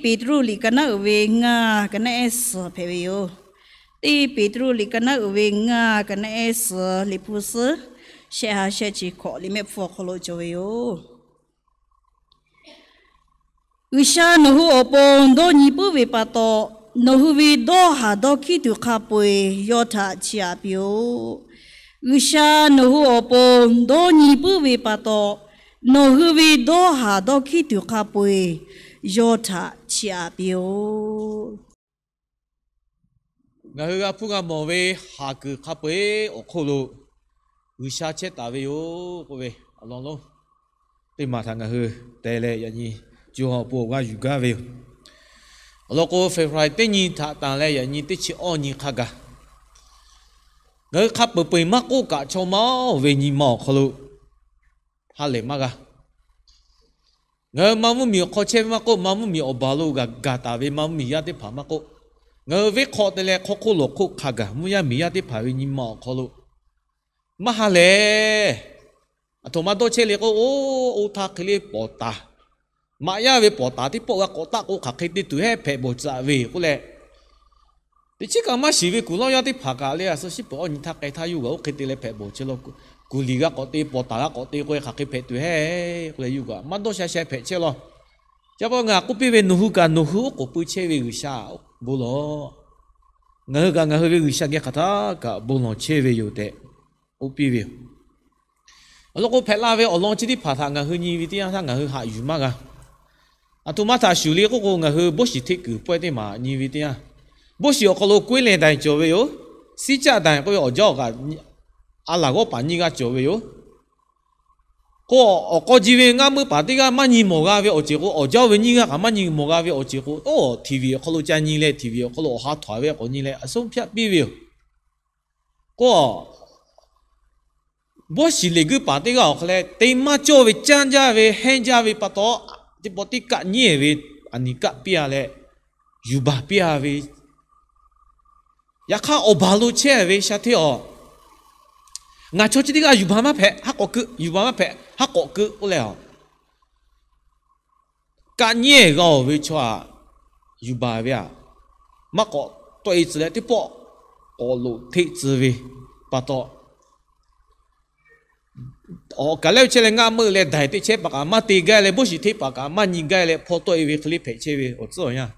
Peˍtruˆ liꞈ ka naˉ uiˍ ve ngaˇ, ka naˉ ehˉ suhˍ hpehꞈ ve yoˬ. Teˇ Peˍtruˆ liꞈ ka naˉ uiˍ ve ngaˇ, ka naˉ ehˉ suhˍ, Liꞈ hpu suhˉ shehˆ ha shehˆ chi hkawꞈ liꞈ mehˆ hpfuhˇ awˬ hk'aw lo cawˬ ve yoˬ. G'uiˬsha nawˬ hui awˬ pon dawˇ nyi puiˉ ve pa taw, nawˬ hui ve dawˇ haˍ dawˇ hkiˉ tuˬ hk'a peu-eˬ yawˇ htaꞈ chiˇ aꞈ piˇ-oˆ. G'uiˬsha nawˬ hui awˬ pon dawˇ nyi puiˉ ve pa taw, nawˬ hui ve dawˇ haˍ dawˇ hkiˉ tuˬ hk'a peu-eˬ yawˇ htaꞈ chiˇ aꞈ piˇ-oˆ. Ngaˬ hui g'a hpuˇ g'a mawˬ ve haˍ kuiˬ hk'a peu-eˬ awˬ hk'oˆ lo G'uiˬsha chehˇ taˍ ve yoˬ k'oˆ ve awˬ lawn lonˉ teˇ maˬ htaꞈ ngaˬ hui te leh yaꞈ nyi co ha awˬ pon awˬ g'aˇ yuˬ gaˇ ve yoˬ. Awˬ lawn k'o, February teˇ nyi htaꞈ tanˬ leh yaꞈ nyi teˇ chi awˇ nyi hk'a gaˬ, ngaˬ hui hk'a peu-eˬ peu-eˬ maˇ k'oˆ kaꞈ, chaw mawˇ ve nyi ma awˬ hk'aw lo ha lehˬ maˇ g'a. Ngaˬ hui ma mvuhˇmiˬ awˬ hk'aw chehˇ ve maˇ k'oˆ, ma mvuhˇmiˬ awˬ baˬ lo gaˬ gaˬ taˍ ve ma mvuhˇmiˬ yaˇ teˇ hpaˍ maˇ k'oˆ, ngaˬ hui venˇ hk'aw te leh hk'aw hk'oˆ lawˬ hk'oˆ hk'a gaˬ mvuhˇ yaˇ miˬ yaˇ teˇ hpaˍ ve nyi ma awˬ hk'aw lo maˇ ha lehˬ. Aˬ htoꞈ ma dawˇ chehˇ le k'o, oˇ, oˇ htaˇ hk'e le pawˍ taˍ, maꞈ yaˇ ve pawˍ taˍ teˇ pawˆ g'a k'awꞈ taˆ k'o, hk'aˬ hk'e te tuˬ heˉ hpehꞈ bawˬ tcuh ve k'oˆ leh, teˇ chiˉ kaꞈ maˇ shiˍ ve kuˬ lawˇ yaˇ teˇ hpaˍ kaꞈ le, a suh shiˉ peuˬ awˇ nyi htaˇ k'ai htaˇ yawˇ g'aꞈ oˇ hk'e te leh hpehꞈ bawˬ chehˇ law. Kuˬ liꞈ g'a k'awꞈ te, pawˍ taˍ g'a k'awꞈ te k'o, hk'aˬ hk'e hpehꞈ tuˬ heˉ k'oˆ leh yawˇ g'aꞈ maˇ dawˇ sha sha hpehꞈ chehˇ law. Chi pa taw ngaˬ k'oˆ piˇ ve, nawˬ hui kaꞈ nawˬ hui oˉ k'oˍ pui chehˇ ve G'uiˬsha bon lawˬ. Ngaˬ hui kaꞈ ngaˬ hui ve G'uiˬsha geh hk'aˬ htaˇ kaꞈ bon lawˬ chehˇ ve yoˬ tehꞈ k'oˆ piˇ ve yoˬ. Awˬ lawn k'o, hpehꞈ la ve awˬ lawn chi teˇ hpaˍ htaꞈ ngaˬ hui nyi ve teˇ yanˇ htaˇ ngaˬ hui haꞈ yuˬ maˇ g'a. Aˬ htoꞈ ma htaꞈ shuˍ le k'oˆ k'o, ngaˬ hui โบสถ์ teˇ kuiˬ pawehˇ teˇ maˬ nyi ve teˇ yanˇ, โบสถ์ awˬ hk'aw lo ก๋วยแหล่ daiˬ cawˬ ve yoˬ. Siˉcaˆ daiˬ k'oˆ ve awˬ jaˇ awˬ kaꞈ a laˬ g'awˇ paˍ nyiˇ g'aˇ cawˬ ve yoˬ. K'o, awˬ k'aw ji ve ngaˇ meuˇ paˍ teˇ g'aˇ maˇ nyi mawˬ g'a ve awˬ ceuˬ k'o, awˬ jaˇ ve nyiˇ g'aˇ kaꞈ maˇ nyi mawˬ g'a ve awˬ ceuˬ k'o, oˇ TV awˬ hk'aw lo ca nyi leh, TV awˬ hk'aw lo awˬ ha htawnˍ ve k'awꞈ nyi leh a suhˉ hpyaˆ piˇ ve yoˬ. K'o, โบสถ์ liꞈ guiˇ paˍ teˇ g'aˇ awˬ hk'aw leh te maˇ cawˇ ve caˇ jaˇ ve hehnˇ jaˇ ve pa taw, teˇ pawˆ teˇ kaˆ nyiˉ ve aˬ niˍ kaˆ piˇ-a leh, yuˬ baˬ piˇ-a ve. Yaꞈ hk'aˇ, awˬ baˬ lo chehˇ ve sha hteˇ awˬ, ngaˬ chaw chi teˇ g'aˇ yuˬ baˬ maˇ hpehꞈ, haˉ k'awꞈ keu, yuˬ baˬ maˇ hpehꞈ, haˉ k'awꞈ keu k'oˆ leh, kaˆ nyiˉ g'a-oˬ ve chaw aꞈ, yuˬ baˬ ve aꞈ, maˇ k'awꞈ tawˆ-e tcuh leh teˇ pawˆ k'awꞈ loꞈ hteˆ tcuh ve pa taw, awˬ kaˬ lehˆ chehˇ leh ngaˆ meuˆ leh daiˬ teˇ chehˇ paˍ kaꞈ maˇ te gaˇ leh, โบสถ์ teˇ paˍ kaꞈ maˇ nyi gaˇ leh hpaw tawˆ-e ve hk'e le hpehꞈ chehˇ ve awˬ tcuhˉ awˬ yanˇ,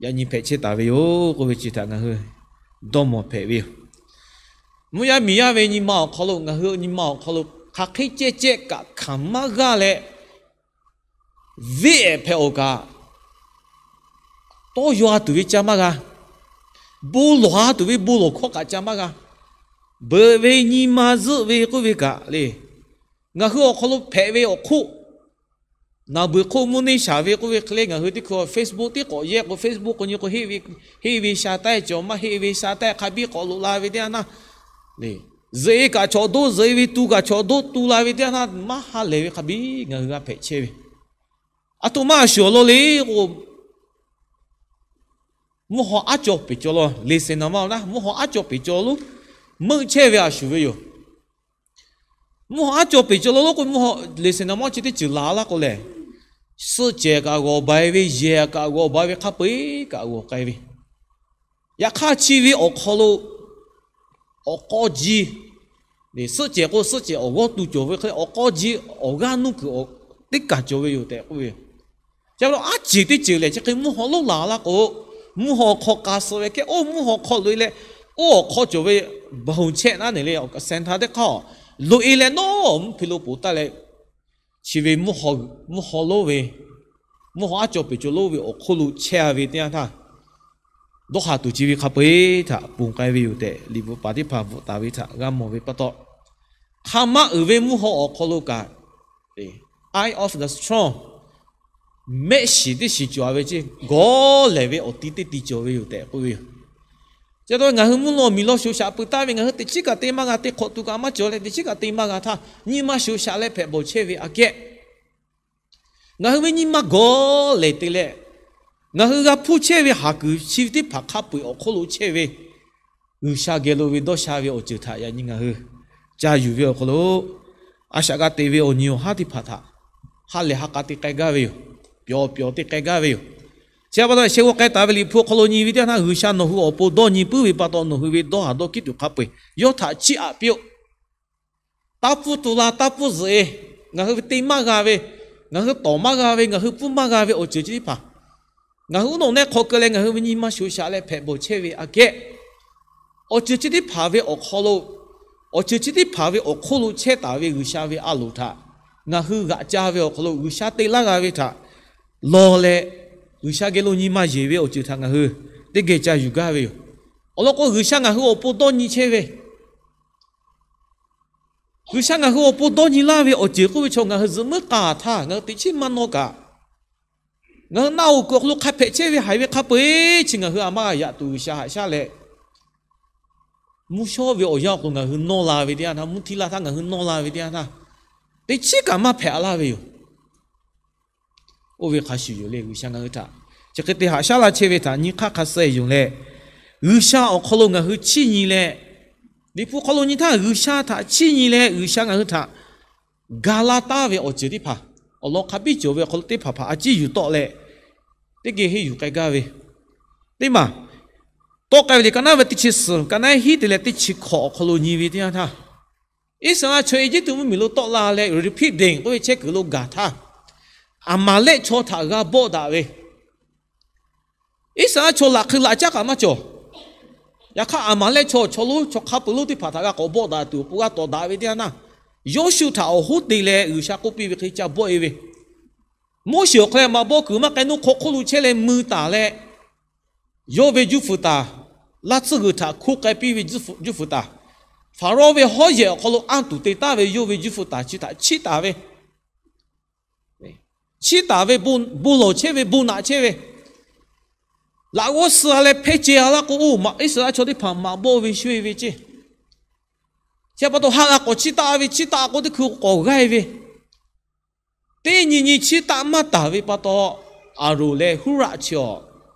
yaꞈ nyi hpehꞈ chehˇ taˍ ve yoˬ k'oˆ ve chi htaꞈ ngaˬ hui dawˇ mawˬ hpehꞈ ve yoˬ. Mvuhˇ yaˇ miˬ yaˇ ve nyi ma awˬ hk'aw lo, ngaˬ hui nyi ma awˬ hk'aw lo hk'aˬ hk'e ceh ceh kaꞈ hkanˍ maˇ g'aˇ leh, venˇ ehˍ hpehꞈ-oˬ kaꞈ, tawˇ yaw-a tuˬ ve ca maˇ g'a. Bon lawˬ-a tuˬ ve bon lawˬ hkawˇ kaꞈ ca maˇ g'a. Beuꞈ ve nyi ma zuhˆ ve k'oˆ ve kaꞈ le, ngaˬ hui awˬ hk'aw lo hpehꞈ ve awˬ hk'oˆ, naˍ beuˬ hk'oˆ mvuhˇ neˇ shaˍ ve k'oˆ ve hk'e le, ngaˬ hui teˇ hkui Facebook tiˉ k'awꞈ yehˇ k'o, Facebook k'o nyi k'o, heˆ ve sha taˇ cawˬ, maˇ heˆ ve sha taˇ hk'a biˇ k'awꞈ loꞈ la ve teˇ yanˇ htaˇ, zuhꞈ-e kaꞈ chaw doˆ, zuhꞈ-e ve tu kaꞈ chaw doˆ tu la ve teˇ yanˇ htaˇ, maˇ ha lehˬ ve hk'a biˇ ngaˬ hui g'a hpehꞈ chehˇ ve. Aˬ htoꞈ ma a shuˍ awˬ lawn le k'o, mvuhˇ haw aˉ caw peˬ cawˬ law, liꞈ shehˍ naˍ ma-oˬ naˉ, mvuhˇ haw aˉ caw peˬ cawˬ lonˉ meuˆ chehˇ ve a shuˍ ve yoˬ. Mvuhˇ haw aˉ caw peˬ cawˬ law lonˉ k'o, mvuhˇ haw liꞈ shehˍ naˍ ma chi teˇ ceuˬ laˬ laˇ k'o lehˬ, suhˆ cehˬ kaꞈ g'awˬ ba-e ve, yehˬ kaꞈ g'awˬ ba ve, hk'a peu-eˬ kaꞈ g'awˬ k'ai ve. Yaꞈ hk'aˇ chi ve awˬ hk'aw lo awˬ k'aw ji, suhˆ cehˬ k'o suhˆ cehˬ awˬ g'awˇ tu cawˬ ve hk'e le, awˬ k'aw ji awˬ g'aˇ nuˇ kuiˬ teˇ kaˬ cawˬ ve yoˬ tehꞈ k'oˆ ve yoˬ. Chi pa taw aˉ ceuˬ teˇ ceuˬ lehˬ, chi hk'e mvuhˇ haw lonˉ laˬ laˇ k'o, mvuhˇ haw hk'aw k'a suh ve kehˉ, oˇ mvuhˇ haw hk'aw loꞈ-e leh, oˇ awˬ hk'aw cawˬ ve บางแสน naˉ neˬ le, แสนแสน teˇ hk'aˇ loꞈ-e leh nawˉ mvuhˇ hpe lo poˬ taˇ leh, chi ve mvuhˇ haw lonˉ ve, mvuhˇ haw aˉ caw peˬ cawˬ lonˉ ve awˬ hk'oˆ lo chehˇ-a ve teˇ yanˇ htaˇ, dawˇ haˍ tuˬ chi ve hk'a peu-eˬ htaꞈ ponˬ k'ai ve yoˬ tehꞈ, liꞈ bvuhꞈ paˍ teˇ hpaˍ bvuhꞈ taˍ ve htaꞈ g'a mawˬ ve pa taw, hk'aˬ ma uiˍ ve mvuhˇ haw awˬ hk'aw lo kaꞈ, eye of the strong, mehˆ shiˍ teˇ shiˍ cawˬ-a ve ceˇ, gawˇ lehˬ ve awˬ ti teˇ ti cawˬ ve yoˬ tehꞈ k'oˆ ve yoˬ. Chi pa taw ngaˬ hui mvuhˇ naw miˬ law shoˍ shaꞈ peuˬ taˍ ve, ngaˬ hui teꞈ chiˉ kaꞈ te maˇ g'a, te hk'awꞈ tuˬ kaꞈ maˇ cawˬ leh, teꞈ chiˉ kaꞈ te maˇ g'a htaˇ, nyi ma shoˍ shaꞈ leh hpehꞈ bawˬ chehˇ ve aꞈ kehˉ, ngaˬ hui ve nyi ma gawˇ lehˬ te leh, ngaˬ hui g'a hpuˇ chehˇ ve haˍ kuiˬ chi teˇ hpaˍ hk'a peu-eˬ awˬ hk'oˆ lo chehˇ ve G'uiˬsha geh lo ve dawˇ sha ve awˬ ceuˬ htaꞈ yaꞈ nyi ngaˬ hui ca yuˬ ve awˬ hk'aw lo, a shaꞈ g'a te ve awˬ nyi awˬ haˉ teˇ hpaˍ htaꞈ ha lehˬ ha k'a te k'ai gaˇ ve yoˬ. pyawˬ pyawˬ te k'ai gaˇ ve yoˬ. Chi pa taw sheh g'aw k'ai taˍ ve Liꞈ hpu awˬ hk'aw lo nyi ve teˇ yanˇ htaˇ, G'uiˬsha nawˬ hui awˬ pon dawˇ nyi puiˉ ve pa taw, nawˬ hui ve dawˇ haˍ dawˇ hkiˉ tuˬ hk'a peu-eˬ yawˇ htaꞈ chiˇ aꞈ piˇ-oˆ. Taˇ pfuhˇ tu la taˇ pfuhˇ zuhꞈ-e, ngaˬ hui ve te maˇ g'a ve, ngaˬ hui tawˍ maˇ g'a ve, ngaˬ hui pfuhˇ maˇ g'a ve awˬ ceuˬ chi teˇ hpaˍ, ngaˬ hui uˉ nawˬ nehˆ hk'aw keu leh ngaˬ hui ve nyi ma shoˍ shaꞈ leh hpehꞈ bawˬ chehˇ ve aꞈ kehˉ, awˬ ceuˬ chi teˇ hpaˍ ve awˬ hk'aw lo, awˬ ceuˬ chi teˇ hpaˍ ve awˬ hk'oˆ lo chehˇ taˍ ve G'uiˬsha ve a loˍ htaꞈ ngaˬ hui g'aꞈ ca ve awˬ hk'aw lo, G'uiˬsha te laˇ g'a ve htaꞈ lawˬ leh, G'uiˬsha geh lo nyi ma yeˬ ve awˬ ceuˬ htaꞈ ngaˬ hui teˇ geh ca yuˬ gaˇ ve yoˬ. Awˬ lawn k'o, G'uiˬsha ngaˬ hui awˬ pon dawˇ nyi chehˇ ve, G'uiˬsha ngaˬ hui awˬ pon dawˇ nyi laˇ ve awˬ ceuˬ k'oˆ ve chaw ngaˬ hui zuhꞈ muiˉ k'aˍ htaˇ ngaˬ hui teꞈ chiˉ maˇ nawˇ kaꞈ, ngaˬ hui naˆ hoꞈ kuiˬ awˬ hk'aw lo hk'a hpehꞈ chehˇ ve haiˬ ve hk'a peu-eˬ chi ngaˬ hui a maˇ g'a yaꞈ tuˬ G'uiˬsha haꞈ shaˉ leh, mvuhˇ shawˉ ve awˬ yanˇ awˬ hk'aw lo ngaˬ hui nawˇ la ve teˇ yanˇ htaˇ, mvuhˇ htiˇ laˇ htaˇ ngaˬ hui nawˇ la ve teˇ yanˇ htaˇ, teꞈ chiˉ kaꞈ maˇ hpehꞈ laˇ ve yoˬ. Oˇ ve hk'a shuˍ yoˬ le, G'uiˬsha ngaˬ hui htaꞈ chi hk'e te haꞈ shaˉ la chehˇ ve htaꞈ nyi hk'aˇ hk'a suh-e yonˍ leh, G'uiˬsha awˬ hk'aw lo ngaˬ hui chiˇ nyi leh, Liꞈ hpu hk'aw lo nyi htaˇ G'uiˬsha htaꞈ chiˇ nyi leh, G'uiˬsha ngaˬ hui htaꞈ ga laˇ taˉ ve awˬ ceuˬ teˇ hpaˍ, awˬ lawn hk'a biˇ cawˬ ve awˬ hk'aw lo teˇ hpaˍ hpaˍ a ciˉ yuˬ tawˆ leh, teˇ geh henˇ yuˬ k'ai gaˇ ve teˇ maˬ tawˆ k'ai ve le. Ka naˉ ve teˇ chi suhˍ, ka naˉ hiˉ te leh teˇ chi hkawꞈ awˬ hk'aw lo nyi ve teˇ yanˇ htaˇ, Iˉsaˍreˍlaˆ chaw Eˇjiˇtuꞈ mvuhˇmiˬ lo tawˆ la leh Refidim k'oˆ ve chehˇ kuiˬ lo gaˬ htaˇ, Aˍmaˍlehˆ chaw htaꞈ g'a bawˆ daꞈ ve, Iˉsaˍreˍlaˆ chaw laꞈ hk'ui laꞈ caˉ kaꞈ maˇ cawˬ. Yaꞈ hk'aˇ, Aˍmaˍlehˆ chaw chaw lonˉ chaw hk'a peu-eˬ lonˉ teˇ hpaˍ htaꞈ g'a k'awꞈ bawˆ daꞈ tuˬ awˬ pon g'a tawˍ daꞈ ve teˇ yanˇ htaˇ, Yoˇshuˆ htaꞈ awˬ hoˉ te leh G'uiˬsha k'oˆ piˇ ve hk'e ca bawˆ-e ve, Moˉseˍ awˬ hk'aw leh maꞈ bawˆ kuiˬ maˇ k'ai, nuˇ hk'awꞈ hk'oˆ lo chehˇ leh mui taˍ leh, yawˇ ve juˇ fuiˍ taˍ, laˇ tsuhˇ g'uiˬ htaꞈ hkoˇ k'ai piˇ ve juˇ fuiˍ taˍ, Hpaˍrawˇ ve hawˉ yehˬ awˬ hk'aw lo anˇ tuˬ te taˍ ve yawˇ ve juˇ fuiˍ taˍ chi htaꞈ chiˇ taˍ ve, chiˇ taˍ ve, bon lawˬ chehˇ ve, bon naꞈ chehˇ ve, laꞈ g'awˇ suh-a leh hpehˇ ceh-a laˇ k'o, oˇ Iˉsaˍreˍlaˆ chaw teˇ hpaˍ maꞈ bawˆ ve sho-e ve ceˇ. Chi pa taw ha g'a k'awꞈ chiˇ taˆ ve, chiˇ taˆ k'o teˇ hkui k'awꞈ g'aˇ-e ve, teˇ nyi nyi chiˇ taˆ maˇ taˍ ve pa taw, Aˍronˍ leh Huˉraꞈ chi awˬ,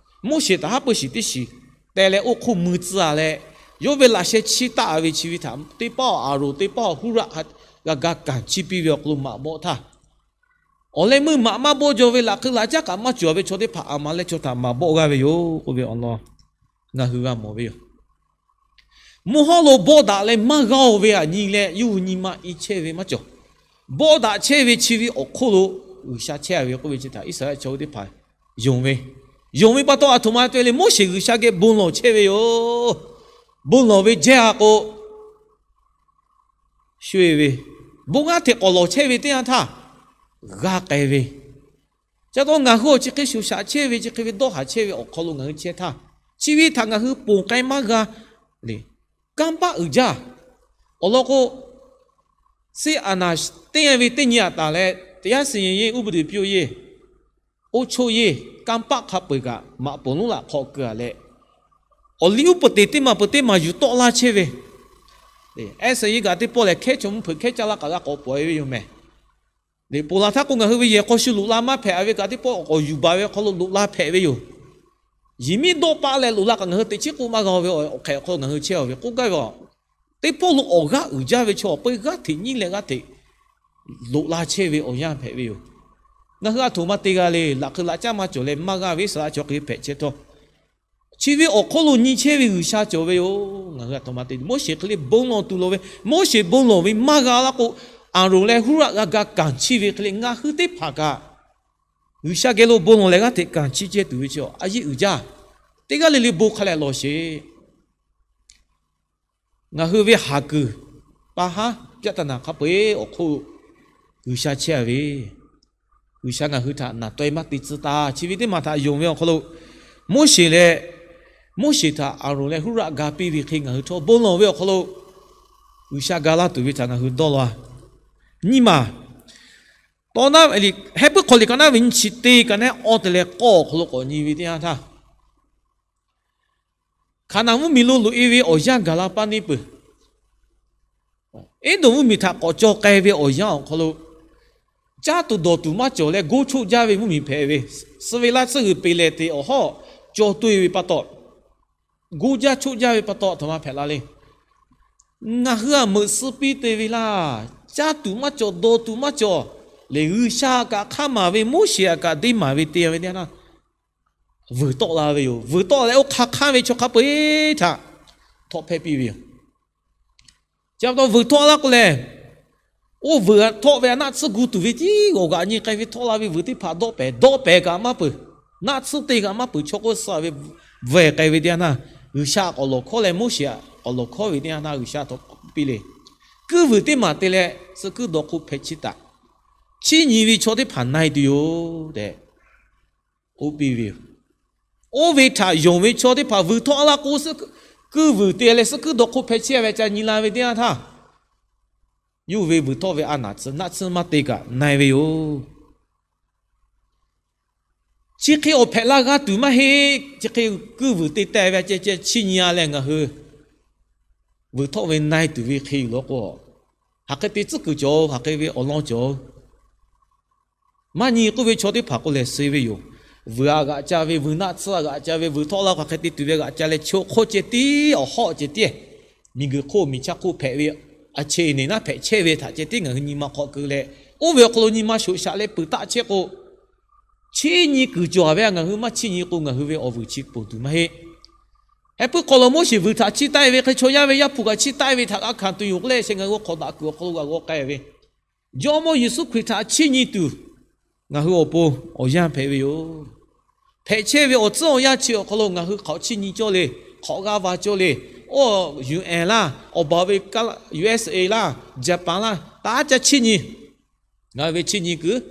Moˉseˍ htaꞈ haˉ pui shiˍ teˇ shiˍ te leh oˇ hk'oˆ mui tcuh-a leh, yawˇ ve laꞈ sheh chiˇ taˆ ve chi ve htaꞈ teˇ pawˆ Aˍronˍ teˇ pawˆ Huˉraꞈ g'a ga kanˍ chiˇ piˇ ve awˬ hk'aw lo maꞈ bawˆ htaˇ, awˬ leh meuˇ maꞈ maˇ bawˆ jaw ve laꞈ hk'ui laꞈ caˉ kaꞈ maˇ cawˬ ve chaw teˇ hpaˍ Aˍmaˍlehˆ chaw htaꞈ maꞈ bawˆ g'aˇ ve yoˬ k'oˆ ve awˬ lawn ngaˬ hui g'a mawˬ ve yoˬ. Mvuhˇ hawˉ lo bawˆ daꞈ leh maˇ g'a-o ve aꞈ nyi leh yawˇ hui nyi ma i chehˇ ve maˇ cawˬ. Bawˆ daꞈ chehˇ ve chi ve awˬ hk'oˆ lo G'uiˬsha chehˇ-a ve k'oˆ ve chi htaꞈ Iˉsaˍreˍlaˆ chaw teˇ hpaˍ yonˍ ve, yonˍ ve pa taw, aˬ htoꞈ ma te ve le, Moˉseˍ G'uiˬsha geh bon lawˬ chehˇ ve yoˬ. Bon lawˬ ve jehˇ-a k'o, sho-e ve, bon g'aˇ hteꞈ k'awꞈ lawˬ chehˇ ve teˇ yanˇ htaˇ g'a k'ai ve, chi taw ngaˬ hui awˬ chi hk'e shoˍ shaꞈ chehˇ ve, chi hk'e ve dawˇ haˍ chehˇ ve awˬ hk'aw lo ngaˬ hui chehˇ htaˇ, chi ve htaꞈ ngaˬ hui ponˬ k'ai maˇ g'a le. Kanˇ paˆ uiˍ jaˇ. Awˬ lawn k'o, စစ်အာဏာသိမ်း ve teˇ nyi aꞈ taˍ leh တရားစီရင်ရေး ဥပဒေပြုရေး, အုပ်ချုပ်ရေး kanˇ paˆ hk'a peu-eˬ kaꞈ maꞈ poˍ lonˉ laꞈ hk'aw keu-a leh, awˬ liˇ uˉ peunˍ teꞈ teˇ maˬ peuˬ teˇ maˬ yuˬ tawˆ laˇ chehˇ ve, အဲဇာယဲ kaꞈ teˇ pawˆ lehˬ, hkehˉ chaw mvuhˇ hpeuꞈ hkehˉ caˇ laˇ kaꞈ g'a k'awꞈ pawˍ-e ve yoˬ mehˬ. Liꞈ ponˬ laˬ htaˇ k'o, ngaˬ hui ve yehˬ hk'aw shu loꞈ la maˇ hpehꞈ ve kaꞈ teˇ pawˆ k'awꞈ yuˬ baˬ ve awˬ hk'aw lo loꞈ la hpehꞈ ve yoˬ. Yehˬ miˉ dawˆ paˆ leh loꞈ la kaꞈ ngaˬ hui teꞈ chiˉ k'oˆ maˇ g'a ve awˬ hk'ehꞈ awˬ hk'aw lo ngaˬ hui chehˇ-a ve k'oˆ gaˇ ve a. Teˇ pawˆ lo awˬ g'aˇ uiˍ jaˇ ve chaw awˬ peu-eˬ g'aˇ hteꞈ nyiˉ leh g'aˇ hteꞈ loꞈ la chehˇ ve awˬ yanˇ hpehꞈ ve yoˬ. Ngaˬ hui aˬ htoꞈ ma te g'a le. Laꞈ hk'ui laꞈ caˉ maˇ cawˬ leh maˇ g'aˇ ve Iˉsaˍreˍlaˆ chaw hk'e hpehꞈ chehˇ htawˇ, chi ve awˬ hk'oˆ lo nyi chehˇ ve G'uiˬsha cawˬ ve yoˬ. Ngaˬ hui aˬ htoꞈ ma te, Moˉseˍ hk'e le bon lawˬ tuˬ lawˬ ve, Moˉseˍ bon lawˬ ve maˇ g'a laˇ k'o, Aˍronˍ leh Huˉraꞈ g'a ga kanˍ chiˇ ve hk'e le ngaˬ hui teˇ hpaˍ kaꞈ G'uiˬsha geh lo bon lawˬ leh g'aˇ hteꞈ kanˍ chiˇ cehˇ tuˬ ve chi a yeˇ uiˍ jaˇ. Teˇ g'aˇ le le bon hk'a leh lawˬ sheˍ. Ngaˬ hui ve haˍ kuiˬ pa haˉ ပြဿနာ hk'a peu-eˬ awˬ hk'oˆ G'uiˬsha chehˇ-a ve, G'uiˬsha ngaˬ hui htaꞈ naˬ taweh maˇ te tcuh taˍ. Chi ve teˇ maˬ htaꞈ yonˍ ve awˬ hk'aw lo, Moˉseˍ leh, Moˉseˍ htaꞈ Aˍronˍ leh Huˉraꞈ ga piˇ ve hk'e ngaˬ hui htawˇ bon lawˬ ve awˬ hk'aw lo G'uiˬsha ga laˇ tuˬ ve htaꞈ ngaˬ hui dawˇ law-a. Nyiˇ maˬ, tawˇ naˉ, Hehˉ puiˉ hk'aw liꞈ ka naˉ ve nyiˇ chi teˇ ka naˉ awˇ te leh k'awˇ awˬ hk'aw lo k'awꞈ nyi ve teˇ yanˇ htaˇ, Hkaˍnanˍ mvuhˇmiˬ lo loꞈ-e ve awˬ yanˇ gaˬ la paˇ neˇ peuˬ. Eˇdonˍ mvuhˇmiˬ htaꞈ k'awꞈ caw k'ai ve awˬ yanˇ awˬ hk'aw lo, caˇ tuˬ dawˬ tuˬ maˇ cawˬ leh goˇ choˆ jaˇ ve mvuhˇmiˬ hpehꞈ ve, suh ve laˇ tsuhˇ g'uiˬ peˍ lehˍ teꞈ awˬ hawˉ caw toˇ-e ve pa taw, goˇ jaˇ choˆ jaˇ ve pa taw aˬ htoꞈ ma hpehꞈ la le. Ngaˬ hui aˬ meuꞈ suh piˇ te ve laˇ. Caˇ tuˬ maˇ cawˬ, dawˬ tuˬ maˇ cawˬ. lehˬ, G'uiˬsha kaꞈ hk'aˇ maˍ ve, Moˉseˍ kaꞈ deˇ maˍ ve te ve teˇ yanˇ htaˇ, vuiˬ tawˆ la ve yoˬ. Vuiˬ tawˆ leh oˇ hk'aˇ hk'anˇ ve chaw hk'a peu-eˬ htaꞈ htawˆ hpehˇ piˇ ve yoˬ. Chi pa taw vuiˬ htawˆ laˇ k'o lehˬ, oˇ vuiˬ htawˆ ve a naˆ tsuhˇ gu tuˬ ve tiˉ g'awˬ g'aꞈ nyi k'ai ve htawˆ la ve vuiˬ teˇ hpaˍ dawˆ pehˍ, dawˆ pehˍ kaꞈ maˇ peuˬ, naˆ tsuhˇ te kaꞈ maˇ peuˬ, chaw k'oˆ suh ve vehˬ k'ai ve teˇ yanˇ htaˇ, G'uiˬsha k'awꞈ lawˬ hkawˉ leh, Moˉseˍ k'awꞈ lawˬ hkawˉ ve teˇ yanˇ htaˇ, G'uiˬsha htawꞈ piˇ le. Kuiˇ vuiˬ teˇ maˬ te leh suh kuiˇ dawˬ hk'oˆ hpehꞈ chiˇ taˍ. Chiˇ nyi ve chaw teˇ hpaˍ na-e tuˬ yoˬ tehꞈ k'oˆ piˇ ve yoˬ. Oˇ ve htaꞈ yonˍ ve chaw teˇ hpaˍ vuiˬ htawˆ laˇ k'o, kuiˇ vuiˬ te leh suh kuiˇ dawˬ hk'oˆ hpehꞈ chiˇ ve ca nyi la ve teˇ yanˇ htaˇ, yawˇ ve vuiˬ htawˆ ve a naˆ tsuhˇ, naˆ tsuhˇ maˇ te kaꞈ na-e ve yoˬ. Chi hk'e awˬ hpehꞈ la g'a tuˬ maˇ heˆ. Chi hk'e kuiˇ vuiˬ te teh ve ceh ceh chiˇ nyi-a leh ngaˬ hui vuiˬ htawˆ ve na-e tuˬ ve hk'e yoˬ law k'o, hk'aˬ hk'e te tcuhˉ kuiˬ cawˬ-oˬ, hk'aˬ hk'e ve awˬ lawn cawˬ-oˬ. Maˇ nyi k'oˆ ve chaw teˇ hpaˍ k'o lehˬ suh ve yoˬ. Vuiˬ a g'aꞈ ca ve, vuiˬ naˆ tsuhˇ a g'aꞈ ca ve, vuiˬ htawˆ laˇ hk'aˬ hk'e te tuˬ ve g'aꞈ ca leh, chaw hk'oˆ ceh tiˉ awˬ hawˆ ceh tiˉ, miˬguiˬ hk'oˆ miˬ chaˇ hk'oˆ hpehꞈ ve, a cheˇ neˬ naˉ hpehꞈ chehˇ ve htaꞈ ceh tiˉ ngaˬ hui nyi ma hk'aw keu leh, oˇ ve awˬ hk'aw lo nyi ma shoꞈ shaꞈ leh peuˬ taˆ chehˇ k'o, chiˇ nyi kuiˬ cawˬ ve a, ngaˬ hui maˇ chiˇ nyi k'o ngaˬ hui ve awˬ vuiˬ chi ponˬ tuˬ maˇ heˆ. Heh puiˉ hk'aw lo Moˉseˍ vuiˬ htaꞈ chiˇ taˆ-e ve hk'e, chaw yaˇ ve Yaˇ hpu kaꞈ chiˇ taˆ-e ve htaꞈ g'a hkanˍ tuˬ yoˬ k'oˆ leh, shehˍ ngaˬ hui hk'awꞈ daꞈ kuiˬ awˬ hk'aw lo g'a g'aw k'ai ve Jawˇmawˇ Yeˍsuˆ Hkriꞈ htaꞈ chiˇ nyi tuˬ ngaˬ hui awˬ pon awˬ yanˇ hpehꞈ ve yoˬ. Hpehꞈ chehˇ ve awˬ tcuhˉ awˬ yanˇ chi awˬ hk'aw lo ngaˬ hui hk'aꞈ chiˇ nyi cawˇ le, hk'awꞈ g'aˇ va cawˇ le. Oˇ U N laˇ, awˬ baˬ ve U S A laˇ, Jaˍpaˍ laˇ, taˇ caˇ chiˇ nyi. Ngaˬ hui ve chiˇ nyi kuiˬ,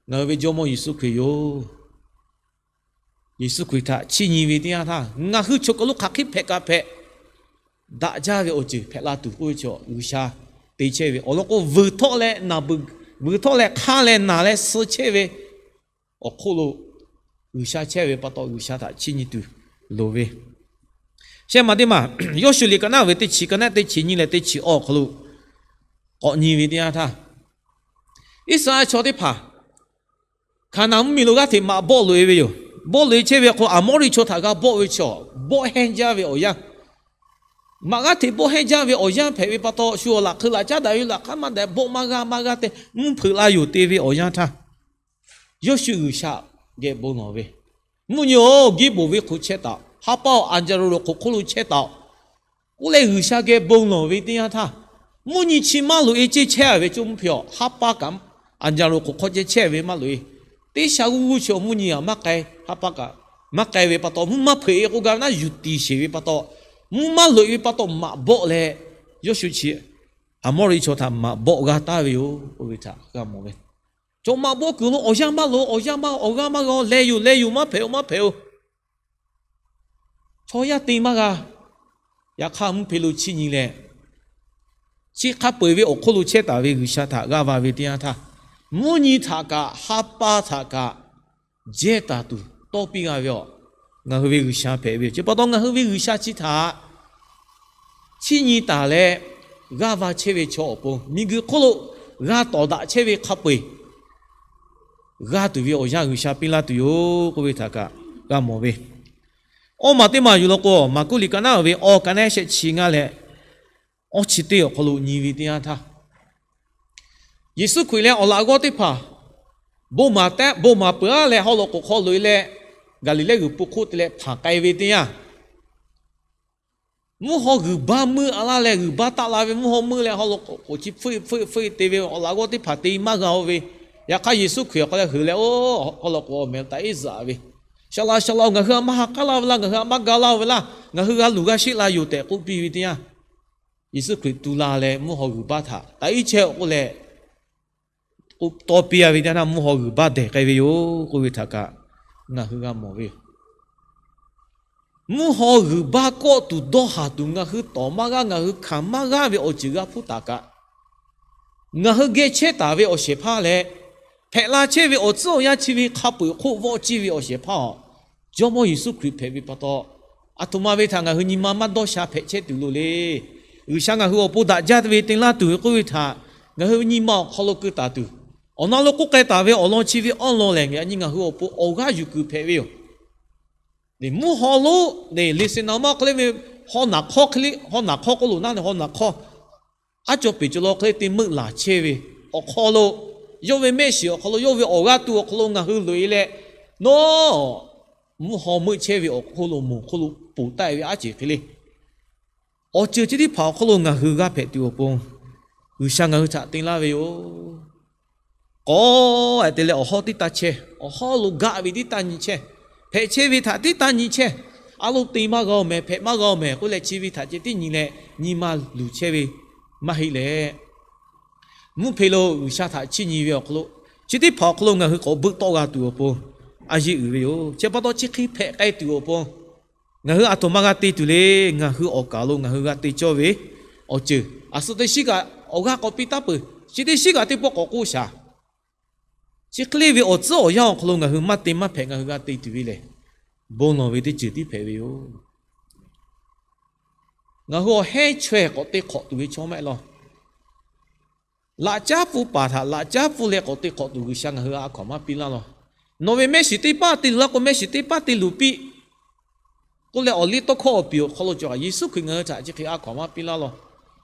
ngaˬ hui ve Jawˇmawˇ Yeˍsuˆ Hkriꞈ yoˬ. Yeˍsuˆ Hkriꞈ htaꞈ chiˇ nyi ve teˇ yanˇ htaˇ, ngaˬ hui chaw kaˬ lo hk'aˬ hk'e hpehꞈ kaꞈ hpehꞈ, daꞈ jaˇ ve awˬ ceuˬ hpehꞈ la tuˬ k'oˆ ve chaw G'uiˬsha te chehˇ ve awˬ lawn k'o, vuiˬ htawˆ leh naˬ beuˬ, vuiˬ htawˆ leh hk'aˇ leh naˬ leh suh chehˇ ve awˬ hk'oˆ lo G'uiˬsha chehˇ ve pa taw, G'uiˬsha htaꞈ chiˇ nyi tuˬ loˍ ve. Shehˆ maˬ teˇ maˬ, Yawˇshuˆ liꞈ ka naˆ ve teˇ chi, ka naˆ teˇ chi nyiˇ leh teˇ chi awˬ hk'aw lo k'awꞈ nyi ve teˇ yanˇ htaˇ, Iˉsaˍreˍlaˆ chaw teˇ hpaˍ Hkaˍnanˍ mvuhˇmiˬ lo g'aˇ hteꞈ maꞈ bawˆ loꞈ-e ve yoˬ. Bawˆ loꞈ-e chehˇ ve awˬ hk'aw lo Aˍmawˇriˆ chaw htaꞈ g'a bawˆ ve chaw, bawˆ hehnˇ jaˇ ve awˬ yanˇ, maꞈ g'aˇ hteꞈ bawˆ hehnˇ jaˇ ve awˬ yanˇ hpehꞈ ve pa taw, shu awˬ laꞈ hk'eu laꞈ caˉ daꞈ ve laꞈ hk'aˇ maˇ daꞈ, bawˆ maˇ g'a maˇ g'a te, mvuhˇ hpeuꞈ la yoˬ te ve awˬ yanˇ htaˇ, Yawˇshuˆ G'uiˬsha geh bon lawˬ ve, Mvuhˇ nyi-oˬ, Giˇboˍ venˇ hk'oꞈ chehˇ taˍ-oꞈ. Haˉ paˇ-oˬ, Anˍjaˍroˍ loꞈ hk'oꞈ hk'oˆ lo chehˇ taˍ-oꞈ. K'oˆ leh G'uiˬsha geh bon lawˬ ve teˇ yanˇ htaˇ, mvuhˇ nyi chi maˇ loꞈ-e ceˇ chehˇ ve cawˇ mvuhˇ hpehꞈ-oꞈ. Haˉ paˇ kaꞈ Anˍjaˍroˍ hk'oꞈ hk'aw ceh chehˇ ve maˇ loꞈ-e. Teˇ sha g'uˇ g'uˇ chi awˬ mvuhˇ nyi aꞈ maˇ k'ai, haˉ paˇ kaꞈ maˇ k'ai ve pa taw, mvuhˇ maˇ hpeuꞈ-e k'oˆ gaˇ ve naˉ yuˬ tiˍ sheˍ ve pa taw, mvuhˇ maˇ loꞈ-e ve pa taw maꞈ bawˆ leh, Yawˇshuˆ chi Aˍmawˇriˆ chaw htaꞈ maꞈ bawˆ g'a taˍ ve yoˬ k'oˆ ve htaꞈ g'a mawˬ ve. Chaw maꞈ bawˆ kuiˬ lo awˬ yanˇ maˇ loꞈ, awˬ yanˇ maˇ, awˬ g'aˇ maˇ g'a, leh yoˬ leh yoˬ, maˇ hpehꞈ-oˬ maˇ hpehꞈ-oˬ. Chaw yaˇ te maˇ g'a. Yaꞈ hk'aˇ mvuhˇ hpeuꞈ lo chiˇ nyi leh, chi hk'a peu-eˬ ve awˬ hk'oˆ lo chehˇ taˍ ve G'uiˬsha htaꞈ g'a va ve teˇ yanˇ htaˇ, mvuhˇ nyi htaꞈ kaꞈ haˉ paˇ htaꞈ kaꞈ jehˇ taˍ tuˬ tawˇ piˇ g'a ve awˬ, ngaˬ hui ve G'uiˬsha hpehꞈ ve yoˬ. Chi pa taw ngaˬ hui ve G'uiˬsha chi htaꞈ chiˇ nyi taˍ leh g'aˇ va chehˇ ve chaw awˬ pon, miˬguiˬ hk'oˆ lo g'a tawˍ daꞈ chehˇ ve hk'a peu-eˬ g'a tuˬ ve awˬ yanˇ G'uiˬsha piˇ laˇ tuˬ yoˬ k'oˆ ve htaꞈ kaꞈ g'a mawˬ ve. Awˇ maˬ teˇ maˬ yuˬ law k'o, Maˍkuˆ liꞈ ka naˉ ve awˬ ka naˉ shehˆ chi ngaˇ leh awˇ chi teˇ awˬ hk'aw lo nyi ve teˇ yanˇ htaˇ, Yeˍsuˆ Hkriꞈ leh awˬ laꞈ g'awˇ teˇ hpaˍ bon maˍ peuˬ-a leh haw loꞈ k'oˍ hk'aw loꞈ-e leh, Gaˍliˍlehˇ g'uiˬ po hk'oˆ te leh hpanˍ k'ai ve teˇ yanˇ, mvuhˇ haw g'uiˬ baˇ meuˇ a laˇ leh g'uiˬ baˇ taˆ la ve mvuhˇ haw meuˇ leh haw loꞈ k'oˍ chi hpfuhˆ hpfuhˆ hpfuhˆ te ve awˬ laꞈ g'awˇ teˇ hpaˍ te maˇ g'a-o ve. Yaꞈ hk'aˇ Yeˍsuˆ Hkriꞈ awˬ hk'aw leh heuˬ leh, oˇ haw loꞈ k'oˍ awˬ meh taꞈ iˉ zaꞈ ve, Shaˍ laꞈ shaˍ laꞈ-oˬ, ngaˬ hui a maˇ ha k'aˉ laˇ ve laˇ, ngaˬ hui a maˇ ga laˇ ve laˇ, ngaˬ hui g'a luˬ g'a sheˆ la yoˬ tehꞈ k'oˆ piˇ ve teˇ yanˇ, Yeˍsuˆ Hkriꞈ tu la leh mvuhˇ haw g'uiˬ baˇ htaꞈ taꞈ iˉ chehˇ-oˆ k'oˆ leh, tawˇ piˇ-a ve teˇ yanˇ mvuhˇ haw g'uiˬ baˇ dehˬ k'ai ve yoˬ k'oˆ ve htaꞈ kaꞈ ngaˬ hui g'a mawˬ ve yoˬ. Mvuhˇ haw g'uiˬ baˇ kawˆ tuˬ dawˇ haˍ tuˬ ngaˬ hui tawˍ maˇ g'aˇ, ngaˬ hui hkanˍ maˇ g'aˇ ve awˬ ceuˬ g'a hpuˇ taˍ kaꞈ, ngaˬ hui geh chehˇ taˍ ve awˬ shehˍ hpaˇ leh, hpehꞈ la chehˇ ve awˬ tcuhˉ awˬ yanˇ chi ve hk'a peu-eˬ hk'oˆ vawˆ ciˇ ve awˬ shehˍ hpaˇ-oˬ, Jawˇmawˇ Yeˍsuˆ Hkriꞈ hpehꞈ ve pa taw, aˬ htoꞈ ma ve htaꞈ ngaˬ hui nyi ma maˇ dawˇ sha hpehꞈ chehˇ tuˬ loˍ le. G'uiˬsha ngaˬ hui awˬ pon daꞈ jaˇ ve te laˇ tuˬ ve k'oˆ ve htaꞈ ngaˬ hui ve nyi ma awˬ hk'aw lo keu taˍ tuˬ, awˬ na lo k'oˆ k'ai taˍ ve awˬ lawn chi ve awˬ lawn lehˬ, ngaˬ nyi ngaˬ hui awˬ pon awˬ g'aˇ yuˬ kuiˬ hpehꞈ ve yoˬ. Mvuhˇ haw lonˉ lehˬ, liꞈ shiˍ naˍ maˇ hk'e le ve, haw naˍ hk'awˇ hk'e le, haw naˍ hk'awˇ k'oˆ loˬ naˉ leh haw naˍ hk'awˇ, aˉ caw peˬ cawˬ law hk'e le te meuˆ laˬ chehˇ ve awˬ hk'aw lo, Yawˇ ve mehˆ shiˍ awˬ hk'aw lo, yawˇ ve awˬ g'aˇ tuˬ awˬ hk'aw lo ngaˬ hui loꞈ e leh, nawˬ mvuhˇ haw meuˆ chehˇ ve awˬ hk'oˆ lo moˍ hk'oˆ lo ponˬ taˆ e ve aˉ ceˬ hk'e le. Awˬ ceuˬ chi teˇ hpaˍ awˬ hk'aw lo ngaˬ hui g'a hpehꞈ tuˬ awˬ pon, G'uiˬsha ngaˬ hui htaꞈ te laˇ ve yoˬ. K'awꞈ te leh awˬ hawˉ teˇ taˇ chehˇ, awˬ hawˉ lo gaˆ ve teˇ taˇ nyi chehˇ, hpehꞈ chehˇ ve htaꞈ teˇ taˇ nyi chehˇ. A lo te maˇ g'a-oˬ mehˍ, hpehꞈ maˇ g'a-oˬ mehˍ k'oˆ leh, chi ve htaꞈ ceh tiˉ nyi leh nyi ma luˬ chehˇ ve maˇ heˆ leh, mvuhˇ hpe lo G'uiˬsha htaꞈ chiˇ nyi ve awˬ hk'aw lo, chi teˇ hpaˍ awˬ hk'aw lo ngaˬ hui k'awꞈ beuˆ tawˆ g'a tuˬ awˬ pon a yeˇ uiˍ ve yoˬ. Chi pa taw chi hk'e hpehꞈ k'ai tuˬ awˬ pon, ngaˬ hui a htoꞈ ma g'a te tuˬ le. Ngaˬ hui awˬ kaˍ lo ngaˬ hui g'a te cawˇ ve awˬ ceuˬ, a suh teˇ shiˉ kaꞈ awˬ g'aˇ k'awꞈ piˇ taˉ peuˬ. Chi teˇ shiˉ kaꞈ teˇ pawˆ k'awꞈ k'oˆ shaˍ. Chi hk'e le ve awˬ tcuhˉ awˬ yanˇ awˬ hk'aw lo ngaˬ hui maˇ te maˇ hpehꞈ ngaˬ hui g'a te tuˬ ve lehˬ, bon lawˬ ve teˇ ceuˬ tiˉ hpehꞈ ve yoˬ. Ngaˬ hui awˬ hehnˇ chaweh k'awꞈ te hk'awꞈ tuˬ ve chaw maˇ heˆ law. Laꞈ caˉ pfuhˇ paˍ htaꞈ laꞈ caˉ pfuhˇ leh k'awꞈ te hk'awꞈ tuˬ G'uiˬsha ngaˬ hui a hkaw-anˬ maˇ piˇ laˇ law. Nawˬ ve mehˆ shiˍ teˇ paˇ te luˬ laˇ k'o, mehˆ shiˍ teˇ paˇ te luˬ piˇ k'oˆ leh, awˬ liˇ tawˇ hkawˇ awˬ piˍ awˬ hk'aw lo cawˬ kaꞈ Yeˍsuˆ Hkriꞈ ngaˬ hui htaꞈ chi hk'e a hkaw-anˬ maˇ piˇ laˇ law.